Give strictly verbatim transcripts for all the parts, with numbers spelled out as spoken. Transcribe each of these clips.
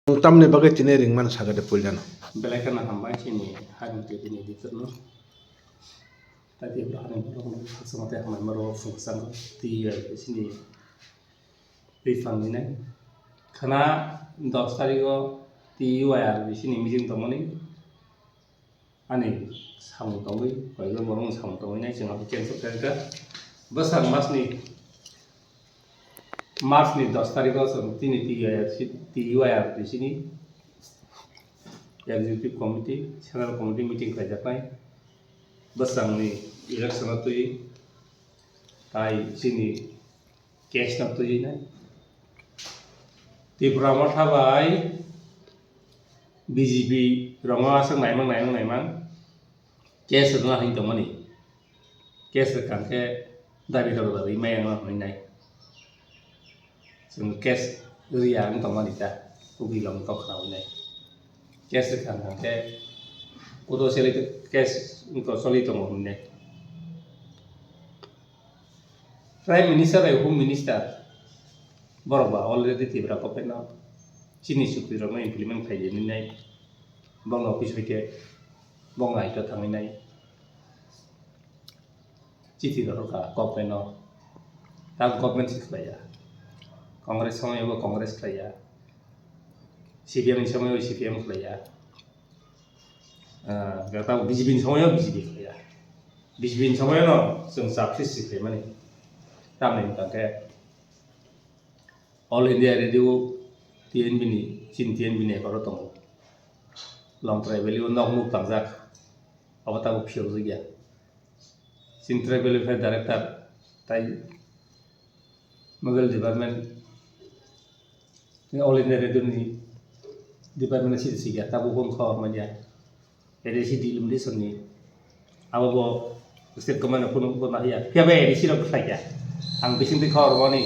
Nwng tamni bagwi tini ringmani sakha de puilano. Belai kheno hambai chini Harim T V ni editor no. Tei Tripura hani borok no khaksa mate hambai maro phung chang T U I R B C ni twi phang hinai. Khana dos tarikh o T U I R B C ni meeting tongmani. Ani samung tongwi, koyekjon borokni samung tongwi nai chwng abo cancel khaikha. Bwsang masni, March ni dos tarikh o chwng tini T U I R C, T U I R B C ni Executive Committee, Central Committee meeting khlaijaknai. Bwsangni election o twi tai chini case no twi nai. Tipra Motha bai B J P rokno aswk naimang, naimang, naimang case rwna hwn tongmani. Case rwkha khe dabi rok rwi maya wngna hwnwi nai. Chwng case rwya wng tongmani ta, ukilrokni kok khna hwnwi nai. Case rwkha khe kodo choli case wngkha choli tongo hwnwi nai. Prime Minister bai Home Minister borok ba already Tripura government no chini chukti rok no implement khai di nai, bong office hoite bong naito thangwi nai, chithi rok rwkha government no, ta government se khlaiya, Congress somoy bo Congress khlaiya, C P M ni somoy bo C P M khlaiya. Ah, gata B J P ni somoyo B J P khlaiya. B J P ni somoyo no chwng chapsi si khlaimani. Tamni hwnkha khe All India Radio T N B ni, chini T N B ni ekoro tongo. Longtrai Valley o nok nuk tangjak. Abo tabuk phiyokjak ya. Chini Tribal Welfare Director tai Mobile Department, All India Radio ni department si si ya, tabuk bo wngkha manya. A D C delimitation ni abo bo state government phone bo na ya. Phiya bai A D C rok khlai ya. Ang bising twi khawar mani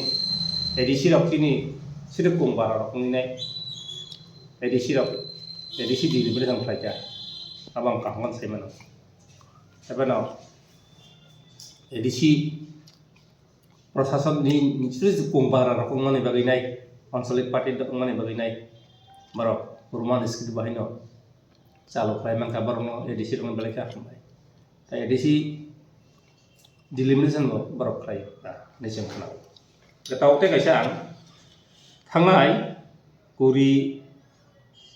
A D C rok chini siri kung bara rok ni nai. A D C rok, A D C delimitation khlai ya. Abo ang kaham sai mano. Ebe no A D C Prasasok ni, ni sri kung bara rok wngmani bagwi nai, anchalik party wngmani bagwi nai, borok Roman script bahai no chalo khlai mankha, borok no A D C rok no belai khe hambai. Tai A D C delimitation bo borok khlai, ah, hinwi chwng khna. Tei tabuk tei kaisa ang thangnai kuri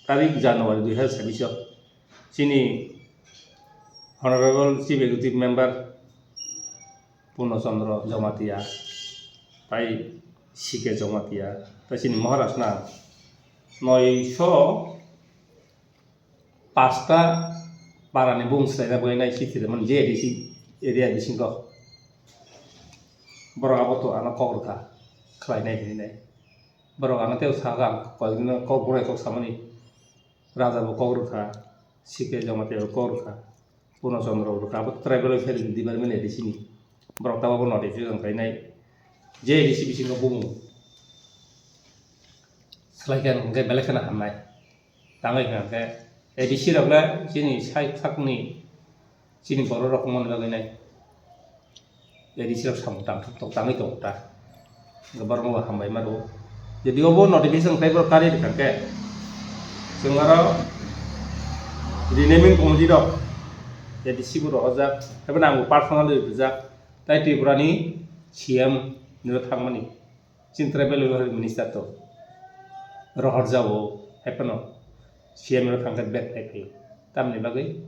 tarik January dui hazar sabbish o chini Honorable Chief Executive Member Purno Chandra Jamatia, tai C K Jamatia, tai chini Maharaj na noisho pasta para ni bung swlaina bagwi nai chithi rwmani je A D C area bisingo. Borok abo to ano kok rwkha, khlai nai hinwi nai. Borok ano tei saka ang koi no kok bwrwi kok samani. Raja bo kok rwkha, C K Jamatia bo kok rwkha, Purno Chandra bo rwkha, abo tribal welfare department A D C ni. Borok tabuk bo notification khainai, je A D C bisingo bumung swlai khe hwnkhe belai kheno hamnai. Tangwi hwnkhe A D C rok le chini sai sakni Chini borok rok wngmani bagwi nai. A D C rok samung tangthok tok tangwi tongo ta. Borok no hambai ma rwo. Jodi obo notification khlai borok kari rwkha khe, chwng aro renaming committee rok A D C bo rohorjak, haibano ang bo personally rijak, tai Tripura ni C M ni thangmani. Chini tribal welfare minister to rohor jabo, hai phano C M no thangkhe bek phai phai. Tamni bagwi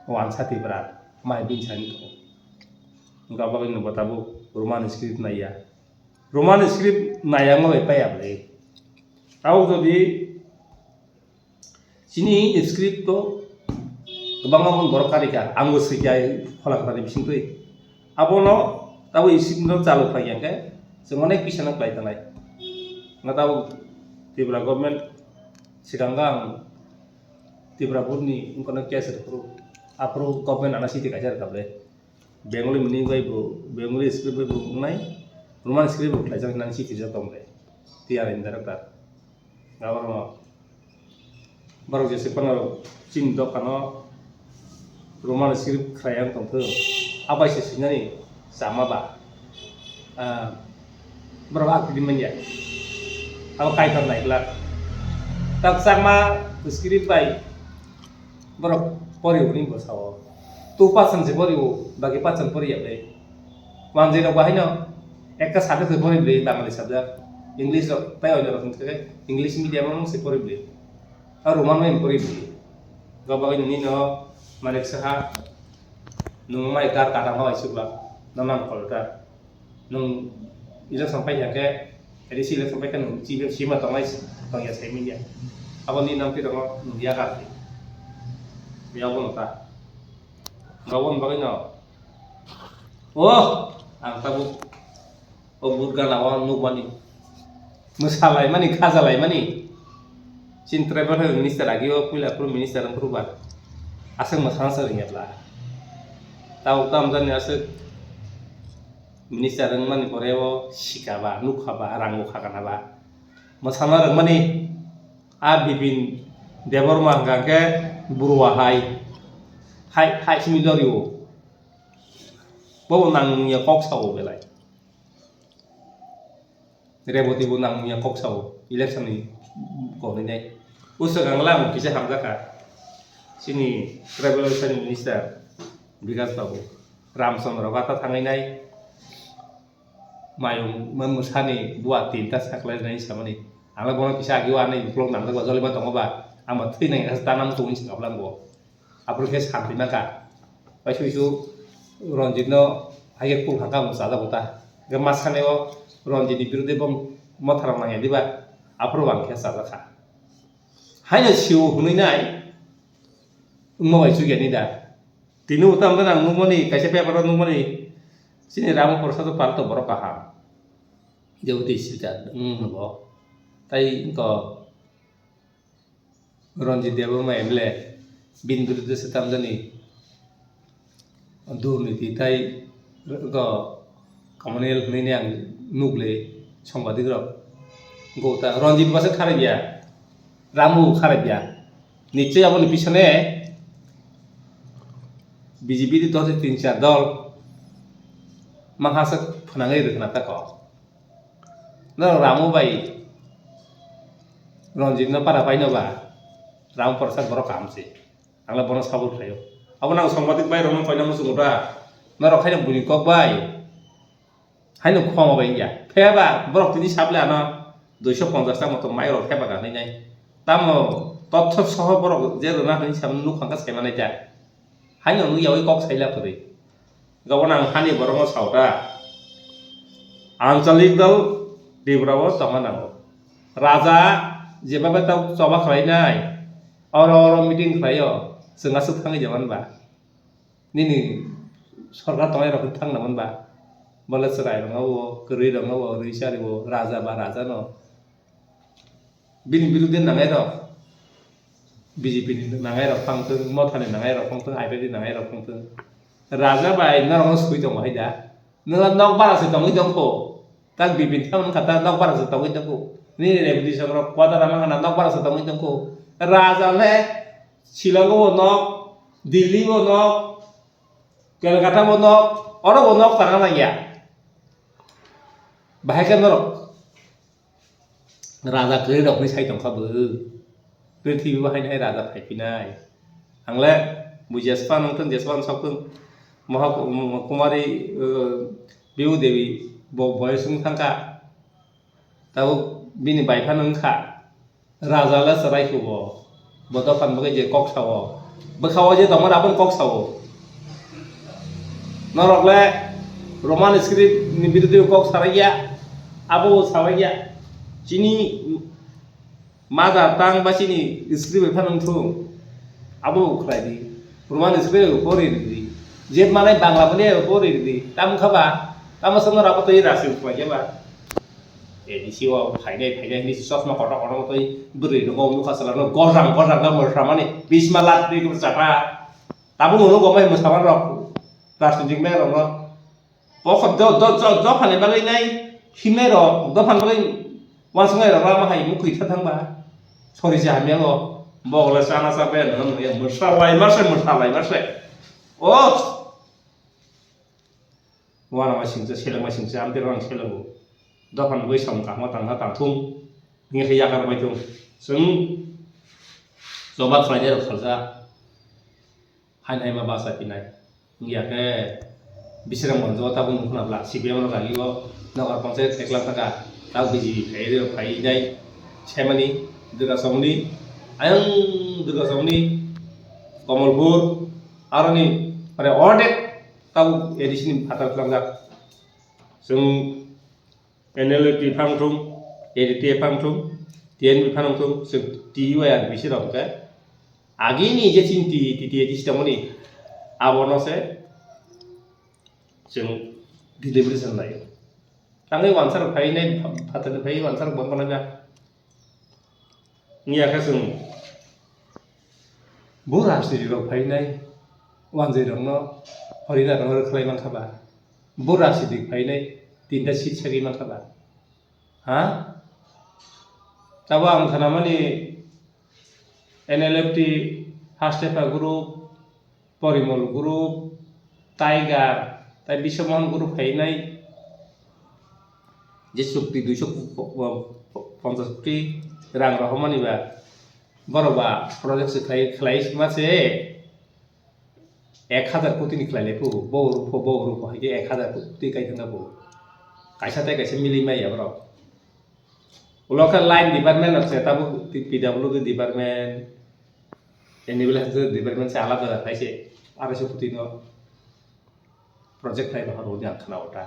wansa Tripura mai bini sani tongo. Wngkha bagwi no bo tabuk Roman script naiya. Roman script naiya wngma bai paiya bwlwi. Tabuk jodi Chini script to kwbangma borok karika, ang bo swikha phola kwthar ni bisingtwi. Abono tabuk script no chalu khlai ya khe chwng onek pisa no khlai tanai. Nga tabuk Tripura government swkang ang Tripura board ni wngkha no case rwphuru, aphuru government ano city kaisa rwkha ble. Bengali meaning bai bo, Bengali script bai bo wngnai, Roman script bo khlaijak hinwi sitijak tong bai, T R M director. Abo rwma borok jese phano chini dokano Roman script khlai yang tong thung, abai se sinani chama ba, ah, borok agreement ya, abo kaitor nai glak. Chakma script bai borok pori hwnwi bo sao. Two percent se pori o, baki percent pori ya ble. Wanjwi rok bahai no ekta subject se pori ble, Bangali subject. English rok tai oino rok hwnkhe English medium o se pori ble. A Roman bai pori ble. Go bagwi nini no manik saha nung mai gar kadang hoi sukla. Namang kolta. Nung election pai khe, A D C election pai khe nung chief sima tongnai tongya sai manya. Abo ni nam pi tongo nung ya ka. Ya bo ta. Gabon bagwi no. Oh, ang tabuk o but gana o nukmani. Mwsalaimani, khajalaimani. Chini tribal health minister agi o puila phuru minister wng phuru ba. Aswk mwsana swrwng ya bla. Tabuk tamo jani aswk minister wngmani pore o sika ba, nukha ba, rang bo khakana ba. Mwsana rwngmani a Bipin Debbarma hwnkha khe Burwa hai, hai, hai simi lori o. Bo nang ya kok sao belai. Reboti bo nang ya kok sao election ni kok ni nai. Usa gangla mo kisa hamjaka. Sini tribal welfare minister Bikas Babu. Ramchandra Gata thangai nai. Mayung man mwsani bua tinta saklai nai samani. Ang le bono kisa agi o ani uklok nang jagba jolima tongo ba. Ang ba thwi nai kha tanam tungni sing ablang bo. Aphuru khe santi maka. Pai sui su Ranjit no hai khe kul hangka bo chajak bo ta. Khe maskane o Ranjit ni birude bo motharang nang ya diba. Aphuru bo ang khe chajak kha. Haino sio hwnwi nai. Wngma bai chukya ni da. Tini uta amda nang nukmani, kaisa paper o nukmani, chini Rama Prasad Pal to borok kaham. Deputy speaker, wng bo. Tai wngko Ranjit Debbarma M L A, bini biruddhe se tamjani durniti tai wngko communal hwnwi ang nukle songbadik rok. Wngko ta Ranjit bwswk kharaiya, Ramu kharaiya. Nichoi aboni pisone B J P ni dol se tin char dol manhaswk phwnangwi rwkhna tako. Norok Ramu bai Ranjit no para paino ba, Ramu Prasad borok kaham se. Ang le bono support khlaio. Abo nang songbadik bai rokno koina muchungo da. Norok khaina buini kok bai. Haino khoma bai wngya. Phiyaba borok tini saple ano duiso ponchash ta moto mai rok phiyaba ganai nai. Tamo totthok soho borok je rwna hinwi samani nuk hangka sai manai ta. Haino wngwi yaui kok saila kwrwi. Gabon ang hani borokno sao ta. Anchalik dol Tripura o tongna nango. Raja jeba bai tau choba khlai nai. Oro oro meeting khlaio. Chwng aswk thangwi jaman ba. Nini sorkar tongnai rok thang naman ba? Bole chwrai rok no, kwrwi rok no, rwi chari o, raja ba raja no. Bini biruddhe nangai rok, B J P ni nangai rok phang thung, Motha ni nangai rok phang thung, I P F T ni nangai rok phang thung. Raja bai norok no sui tongo hai da. Nwng nok bara se tongwi tongkho. Tak Bipin tamo wngkha ta nok bara se tongwi tongkho. Nini reputation rok kwtal ama khana nok bara se tongwi tongkho. Raja le Shillong o nok, Delhi o nok, Kolkata o nok, oro bo nok tangna nangya. Bahai khe norok raja kwrwi rokni sai tongkha bo. Prithibi bo haino hai raja phaiphinai. Ang le bo jespan wngthung, jespan sokthung. Moha Ku-, Kumari, uh, Biu Devi bo boyos wng thangkha. Tabuk bini bai phano wngkha. Raja le chwrai khubo. Bo dophani bagwi je kok sao. Bwkha o je tongmani aboni kok sao. Norok le Roman script ni biruddhe kok sarai ya. Abo bo sabai ya. Chini mother tongue ba chini script bai phano wngthung. Abo bo khlai di. Roman script bai pori di. Je manai Bangla mani bai pori di. Tam kha ba. Tamo sono rabo to ira sim khlai ya ba. A D C o phainai, phainai hinwi chosma kotor kotor twi bwrwi rwgo nukha chwla no gojang gojang khe mwsramani bisma lat twi kwbwchakha. Tabuk no nugo mai mwsaman rok rajnitik mai rok no. Pokhot do, do, do, dophani bagwi nai himnai rok, dophani bagwi uansuknai rok lama hai mukhwi tha thangba. Sori se hamya o bogole chana cha bai no nungya mwsa lai ma se, mwsa lai ma se. O Uanama singcha, selengma singcha, amtwi rang selengo. Dophani bagwi samung kahma tangna tangthung. Hingkhe yakar bai thung. Chwng Choba khlainai rok salsa, hain haima basa pinai. Wngya khe bisirang monjo tabuk nukhu nabla, C P M rok agio, Nagar Panchayat theklam taka, tabuk B J P phai rok phainai, semani, Durga Chowkni, ayang Durga Chowkni, Kamalpur, aroni, mane ordek tabuk A D C ni phatar khwlangjak. Chwng N L F T phang thung, A D T F phang thung, T N P phang thung, chwng T Y R B C rok hwnkhe agini je chini T T A D C tongmani abono se chwng deliberation laio. Tangwi wansarok phainai, pha-, phatarni phai wansarok bangkha laijak. Wngya khe chwng bo rajniti rok phainai, wanjwi rokno horina rokno rwkhlai mankha ba, bo rajniti phainai tinta seat sagwi mankha ba, ha? Tabo ang khnamani N L F T, Hastepa group, Porimol group, Tiger, tai Biswamohan group phainai je chukti duiso ponchas koti rang rohormani ba, borok ba project se khlai, khlai ma se ek hazar koti ni khlai lai phu, bo rupho, bo rupho hai khe ek hazar koti kai thangna phu, kaisa tai kaisa mili maya borok. Ulo khe line department rok se tabuk P W D department, N W L department se alada alada khlai se, arai se koti no project khlai rohor hwnwi ang khna o ta.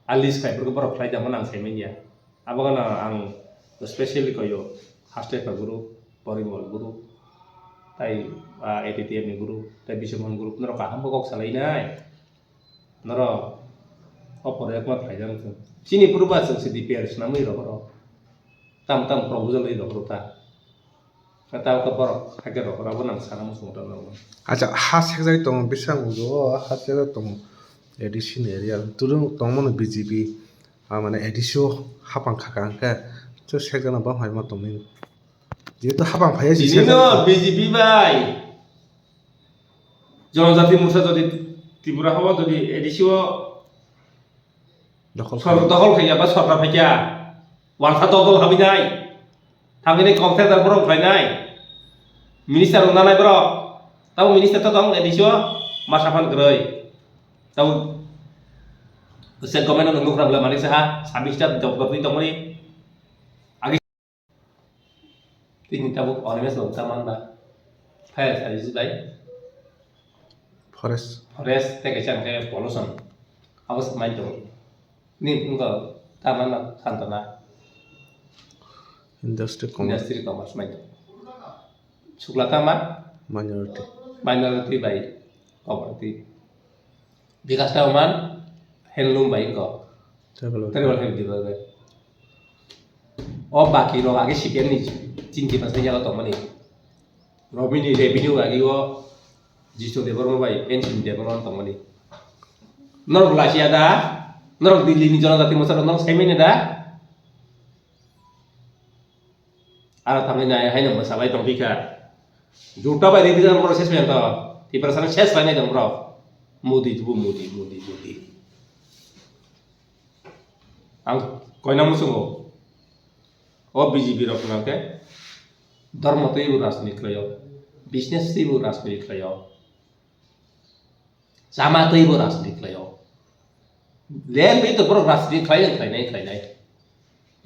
A list khlai phuru borok khlai tamo nang sai manya. Abo gana ang specially koyo Hastepa group, Porimol group, tai, ah, A T T F ni group, tai Biswamohan group norok kaham khe kok salai nai. Norok o pore ekma phaijak wngkha. Chini phuru ba chwng se D P R swnamwi rohoro. Tam tam proposal ri rohoro ta. Khe ta khe borok hakhe rohoro abo nang sana muchungo ta norok. Acha, ha sekjagwi tongo, bising o ha sekjagwi tongo. A D C ni area. Turu tongmani B J P, ah, mane A D C o hapang khaka hwnkhe. Chwng sekjagwi bang hai ma tongmani. Jehetu hapang phaiya si tini sekjagwi no tong- B J P bai. Jonojati Morcha jodi Tripura hao jodi A D C o dokhol sor-, dokhol khaikha ba sorkar phaikha, walsa dol dol habinai, thangwi nai kok thedar borok khlainai, minister rok nanai borok, tamo minister to tong A D C o masa phan kwrwi, tamo state government no nukra bwla manik saha, sabis ta dok dok ni tongmani. Tini tabuk Animesh bo ta man ba. Fire service bai. Forest. Forest tei kaisa hwnkhe pollution. Abo se mai tongo. Ni wngkha ta man ba Santana. Industry commerce. Industry commerce mai tongo. Sukla ta man? Minority. Minority bai cooperative. Bikash Thaoman handloom bai wngkha. Tribal welfare. Tribal welfare department. O baki rok age C P M ni chinti pasai yago tongmani. Robini revenue agi o Jistu Debbarma bai N C Debbarma tongmani. Norok lachiya da, norok Delhi ni Jonojati Morcha rok norok saimanya da. Aro thangwi nai haino mwsalai tongphi kha. Juta bai revision borok ses pai to. Tiprasano ses pai nai tong borok. Modi tubu Modi, Modi, Modi. Ang koina muchungo. O B J P rok hwnka khe dhormo twibo rajniti khlaio. Business twibo rajniti khlaio. Chama twibo rajniti khlaio. Leng twi to borok rajniti khlai, khlainai, khlainai.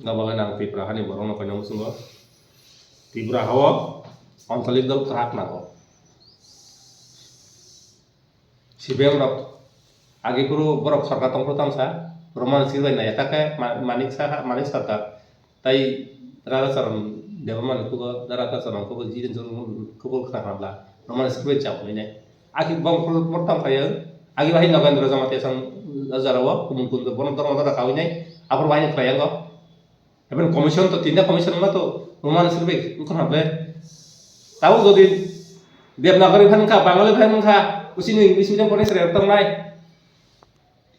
Gabagwi nang Tripura hani borokno koina muchungo. Tripura hao anchalik dol kwrak nango. C P M rok agi phuru borok sorkar tongphuru tamsa, Roman script bai nai ta khe ma-, Manik Saha, Manik Sarkar. Tai Radhacharan Debbarmani kugo, Radhacharan kugo, Jiren Chorma kugo khna khamla, Roman script bai chao hinwi nai. Akhe bong pro-, prothom khayo, agi bahai Nagendra Jamatia sang jara o, kumun kun bono dormo dora kawi nai, abor bahai khlai yango. Even commission to, tinta commission ma to, Roman script bai wngkha ble. Tabo jodi Devanagari phan wngkha, Bangali phan wngkha, usini English medium pore sere tong nai.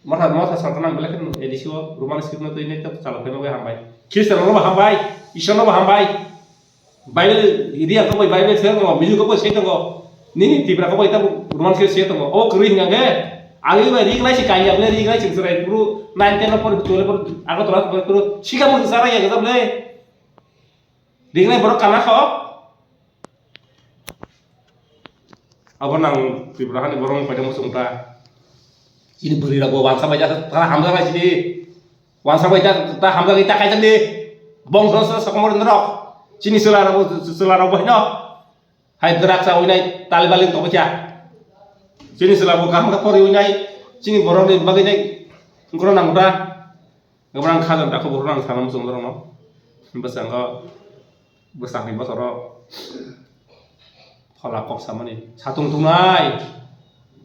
Motha, motha sarkar nang belai kheno A D C o Roman script no twi nai tok chalo khe bagwi hambai. Khristian rok no bo hambai, Isor no bo hambai. Bible real kok bai Bible se tongo, music kok bai se tongo. Nini Tripura kok bai tabo Roman script se tongo. O kwrwi hwnka khe, agini bai rik nai se kanya bwle rik nai se chwrai puru nine ten no pori twelve pori Agartala pori puru sikha pori sara ya gajab le. Rik nai borok kana kho. Abo nang Tripura hani borok paida muchung ta. Chini bwrwi rok bo wansa bai ta, ta hamjak nai chini. Wansa bai ta, ta hamjak ta kaijak di. Bongso sa sokomor norok. Chini chwla rok bo, chwla rok bo hino. Hai drak sa winai tali bali tong cha. Chini chwla bo kaham ka pori winai. Chini borok ni bagwi nai. Ngoro nang ta. Ngoro nang khajan ta kho borok nang sana muchung norok no. Bwskango. Bwsakni bosoro phola kok samani satung tungnai,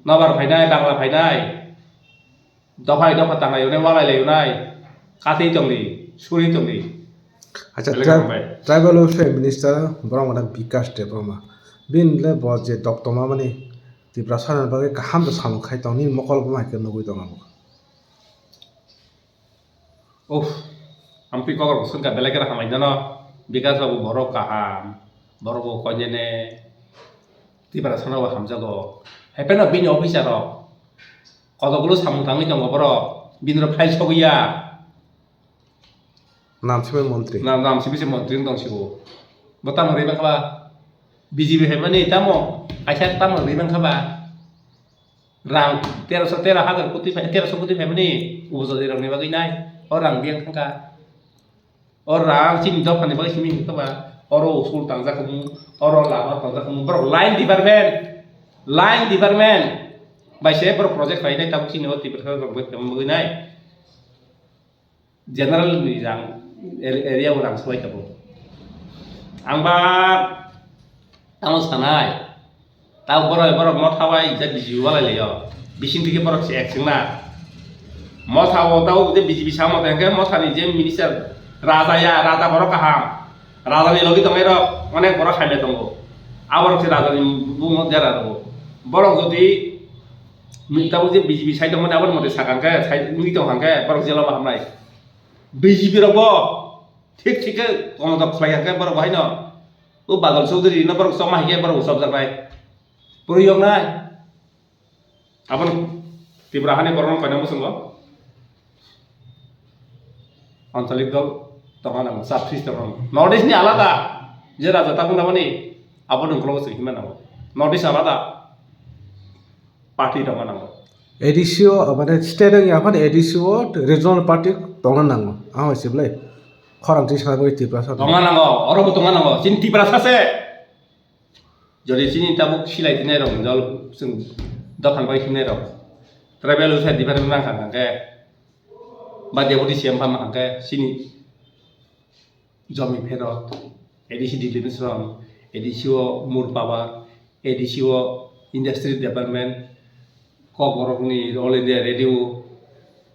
nobar phainai, bangla phainai, dophai dopha tanglai unai, walai lai unai, katwi tongdi, suri tongdi. Acha, Belai tri-, kaham bai. Tribal Welfare Minister borok mane Bikash Debbarma. Bini le bo je doktoma mani Tiprasa ni bagwi kaham to samung khai tong, nini mokol bo hai khe nugwi tong abo. Uff, amphi kokrok swngkha belai kheno hamai jano, Bikash babu borok kaham, borok bo koinene, Tiprasa no bo hamjago. Haipeno bini officer rok, kotokgulo samung tangwi tongo borok, bini rok file sogwi ya. Nam simi montri. Nam, nam simi se montri wng tong sigo. Bo tamo rwi mankha ba? B J P phaimani tamo, kaisa tamo rwi mankha ba? Rang terosho tero hajar koti phai, terosho koti phaimani, upojati rokni bagwi nai, o rang biyang thangkha. O rang chini dophani bagwi simi hwnkha ba, oro school tangjak wng, oro lama tangjak wng, borok line department, line department bai se borok project khlainai tabuk chini o Tiprasa rok bai tongma bagwi nai. General ni rang, area o rang swbai tongo. Ang ba tamo sanai, ta borok, borok motha bai je B J P walai laio, bising thike borok se ek chwngna. Motha o ta je B J P samo tengke motha ni je minister raja ya, raja borok kaham, raja ni logi tongnai rok onek borok hamya tongo. Aborok se raja ni bumung jera tongo. Borok jodi Nini tabuk je B J P side tongmani aboni mote sakha hwnkhe, side wngwi tongkha hwnkhe borok jela bo hamnai. B J P rok bo thik thik khe komotok khlai hwnkhe borok bo haino o Badal Chaudhary no borok chokma hai khe borok bo chopjaknai. Bwrwi yoknai. Abono Tripura hani borok no koina muchungo. Anchalik dol tongna nango, chaptris tongna nango. North East ni alada, je raja tabuk nabani, abo ni ukologo se hima nango. North East alada, party tongna nango. A D C o, mane state wngya phano A D C o regional party tongna nango. Ang bai se belai khorang twi sana bagwi Tiprasa tongna nango, oro bo tongna nango. Chini Tiprasa se. Jodi chini tabuk silai tinai rok, jol chwng dokan bai tinai rok. Tribal welfare department nang kha hwnkhe, ba deputy C M phan hwnkhe chini Jomi Pherot, A D C Delimitation, A D C o Moor Power, A D C o Industry Development, Kokborokni All India Radio,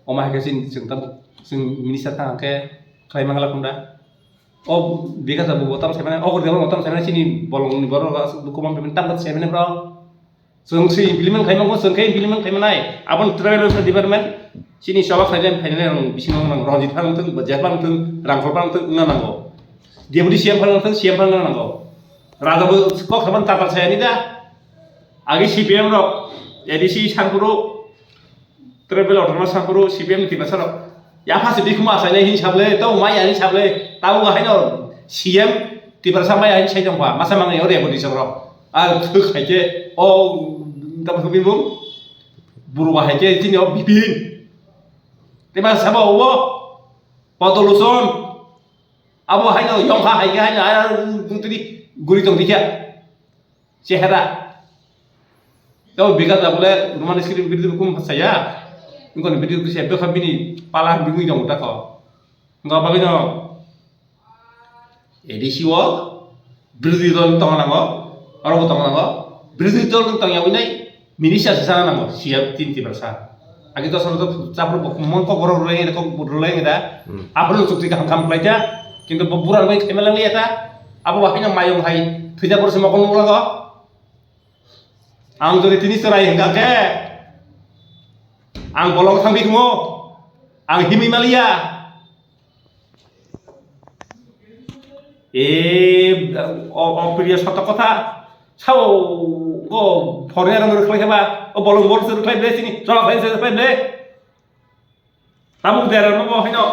omo hai khe chini chwng tam, chwng minister thang khe khlai mangla khunda. O Bikash Babu bo tam saimane, o Gurdev bo tam saimane, chini bolongni borok aswk dukhu man phaimani, tam saimane bro. Chwng se implement khaima, chwng khe implement khaimanai. Aboni tribal welfare department, chini choba khlainai phainai rang bisingo nang Ranjit phan wngthung, Jephan wngthung, Rangkhol phan wngthung, wngna nango. Deputy C M phan wngthung, C M phan wngna nango. Raja bo kok saban tatal sayani da. Agi C P M rok, A D C sangkuru, Tribal Autonomous sangkuru, C P M ni Tiprasa rok. Yapha se dikhuma asainai hin sable, tau mai ani sable, tau ga haino C M Tiprasa mai ani sai tongkha, masa mangai o rebo di soro. A thuk hai khe, o, tamo thuk bimung, buru ba hai khe, chini o Bipin. Tiprasa sabo o, Potoluson. Abo haino yongkha hai khe haino, a, tini guri tong dikha. Chehera. Tabo Bikash da bole Roman script bidi kum saya. Ingkon bidi kum saya bekha bini pala bingwi dong ta ko. Nga bagino A D C o birodhi dol tong nango, oro bo tong nango. Birodhi dol tong ya winai minister sana nango, C M tin Tiprasa. Agi to sono to chapro bo mon ko borok rulai ko rulai da. Hmm. Apro chukti kaham kam khlai ta. Kintu bo buran bai khaima lang ya ta. Abo ba haino mayung hai thwida borok se mokol nukla go. Ang jodi tini chwrai hwnkha khe, ang bolong thangwi khumo, ang himwi maliya. E, o, o priya soto kotha, sao, o, foreigner ang rwkhlai kheba, o bolong bor se rwkhlai ble chini, chwla khlai se rwkhlai ble. Tabuk dera no bo haino.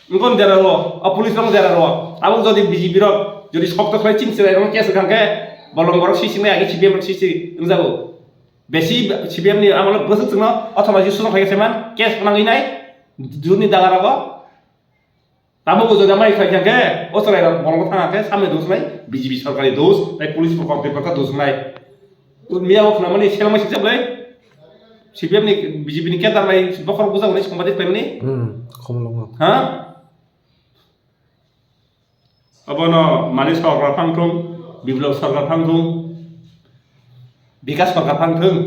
Engkon dera ro, a police rok dera ro. Tabuk jodi B J P rok, jodi sokto khlai chini chwrai rok case kang khe, Bolong borok sisi wngnai, agi C P M rok sisi wngjago. Besi C P M ni amolo bwswk chwngno othoma ji sujong khlai se man, case nangwi nai, juni daga rogo. Tabuk o jodi amai khlai kha khe, o chwrai rok bolong thang khe, samni dos nai, B J P sarkar ni dos, tai police rok, rok dos nai. Miya o khna mani selma siksa blai, C P M ni, B J P ni kedar bai bokhorok bujak nai songbaji khlai mani. Hmm, khomolongo. Ha? Abono Manik Sarkar phang thung, Biplab Sarkar phang thung, Bikas Sarkar phang thung.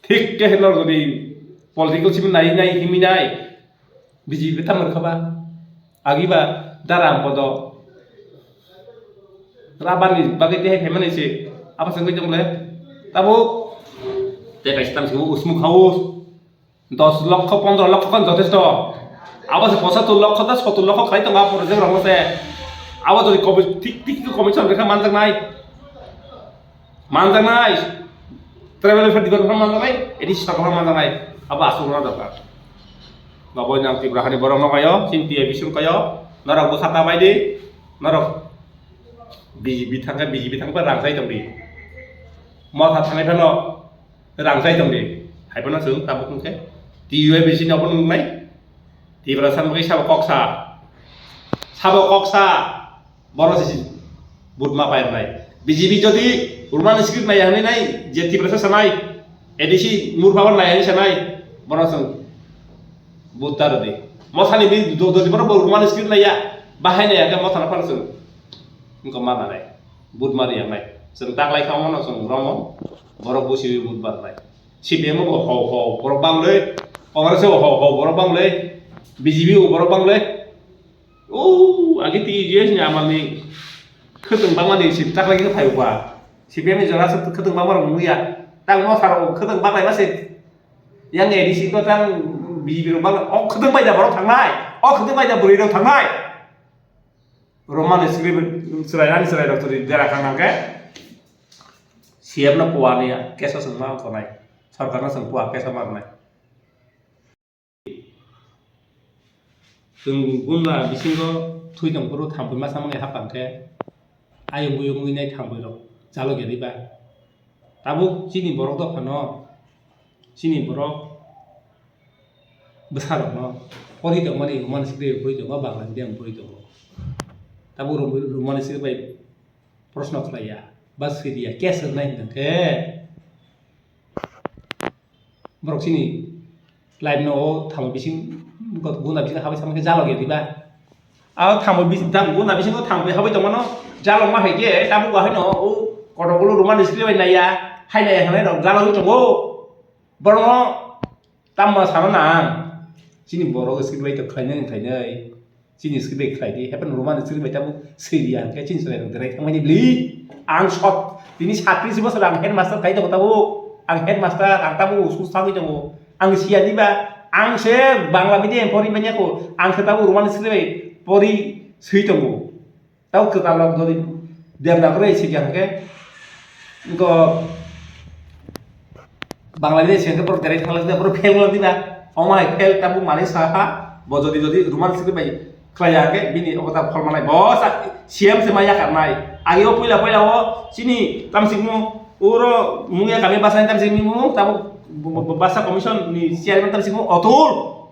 Thik khe hwnwi jodi political simi nai nai himi nai, B J P tamo rwkha ba? Agi ba dara ang bodo. Rabani bagwi tei hai phaimani se apa sengwi tong le? Tabuk tei kaisa tam singmo usmuk haus. Dos lokho, pondro lokho khan jothesto. Abo se pochattor lokho ta sottor lokho khlai tongo a project rokno se. Abo jodi komi-, thik, thik commission rwkha manjaknai. Manjaknai. Tribal welfare department manjaknai. A D C sarkar manjaknai. Abo aswk rwna dorkar. Baboino ang Tripura hani borokno kaio, chini T I B song kaio. Norok bwsa ta bai di. Norok B J P thangkhe B J P thangkhe rang chai tongdi. Motha thangnai phano rang chai tongdi. Hai phano chwng tabuk hwnkhe T I B sini obo nungnai. Tiprasa bagwi sabo kok sa. Sabo kok sa. Bono se vote ma pairwnai. B J P jodi Roman script naiya hwnwi nai je Tiprasa sanai, A D C murpha bai naiya hwnwi sanai, bono chwng vote ta rwdi. Mothani bi do-, dodi bono bo Roman script naiya, bahai naiya khe mothano phano chwng wngkha ma nanai. Vote ma riya nai. Chwng taklai kha omono chwng romo, borok busiwi vote barnai. C P M bo ho ho borok banglwi, Congress bo ho ho borok banglwi, B J P bo borok banglwi. O, agi T J S ni amalni khwtwng bangmani si taklai khe phai ba. C P M ni jora se khwtwng bangma rok nungya. Tang mo saro khwtwng baklai ma se. Yang A D C ko tang B J P rok bang, o khwtwng bai da borok thangnai. O khwtwng bai da bwrwi rok thangnai. Roman script chwrai rani chwrai rok turi dera khang nang khe. C M no puani keso sengma tonai. Sarkar no seng pua keso marnai. Chwng gunda bisingo thwi tong phuru thampui masa mangwi hap tang khe, ayung buyung wngwi nai thampui rok chalo geriba. Tabuk chini borok dophano, chini borok bwsa rokno pori tongmani Roman script pori tongo, Bangla medium pori tongo. Tabuk Rom-, Roman script bai proshno khlaiya, ba swidiya, case rwnai hwnkhe. Borok chini life no o tamo bising, guna bising habai samani khe jalo ya diba? A tamo bising, guna bising o tamo habai tongmano jalo ma hai khe, tamo bo haino o kotor ulo Roman script bai naiya, hai naiya hanai rok jalo wi tongo. Borok no tamo sana nang, chini borok script bai to khlainai khlainai. Chini script bai khlai di, happen Roman script bai tabuk swi di, ang khe chini chwrai rok derai thangmani bli. Ang sot, tini satris bosor ang headmaster khai tongo tabuk. Ang headmaster, ang tabuk school thangwi tongo. Ang siya di ba, ang se Bangla medium pori manya ko, ang khe tabuk Roman script bai pori swi tongo. Tabuk kwtal rok jodi Devanagari swi di ang khe, ko Bangladesh hwnkhe borok direct thangla jwnai, borok fail wngla dina. Omo hai fail tabuk manwi sa ha, bo jodi jodi Roman script bai khlai ya hwnkhe bini obo ta phol manai. Bo sa C M se ma yakarnai. Agi o puila puila o chini tamsingmo oro mungya kami basani tamsingni mung tabuk bo-, bo-, bo-, basa commission ni chairman tamsingmo Atul.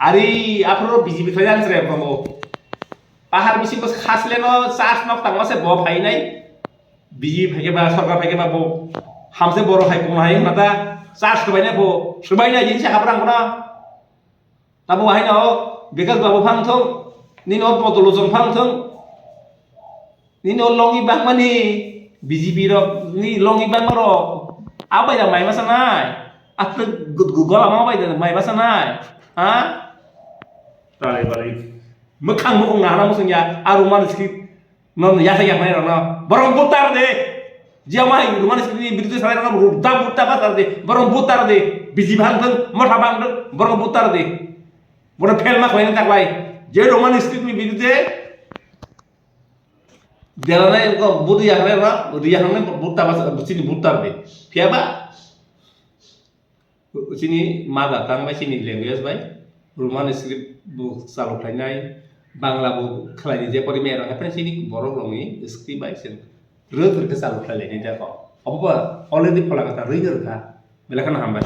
Ari aphuru B J P khlai ang chwrai tongo. Pahar bisingo khasleno charge nok tangma se bo phainai. B J P phaikhe ba, sorkar phaikhe ba bo hamse borok hai kung hai hwnna ta charge swbainai bo, swbainai jini sakha phrang bono. Tamo hai no Bikash Babu phang thung, nini o Podolo Chong phang thung. Nini o longi bangmani B J P rok ni longi bangma rok. Abai da mai masa nai. Atwk gut gut gola ma bai da mai masa nai. Ha? Tare bari. Mwkhang mukung nahana musung ya. Aru man script. Non ya sa ya mai rok no. Borok butar de. Jia mai Roman script ni biruddhe sarai rok buta buta ba tar de. Borok butar de. B J P hang thung, motha bang thung. Borok butar de. Borok fail ma khlai na taklai. Je Roman script ni biruddhe Deranai ko budu yahanai ra, budu yahanai buta bas, chini buta be. Phiya ba? Chini mother tongue bai, chini language bai, Roman script bo chalo khlainai, Bangla bo khlai di je pori mero, haphre sini borok rokni script bai se rwk rwk khe chalu khlai lai ni jako. Obo ba already phola kata rwk rwk kha. Belai kheno hambai.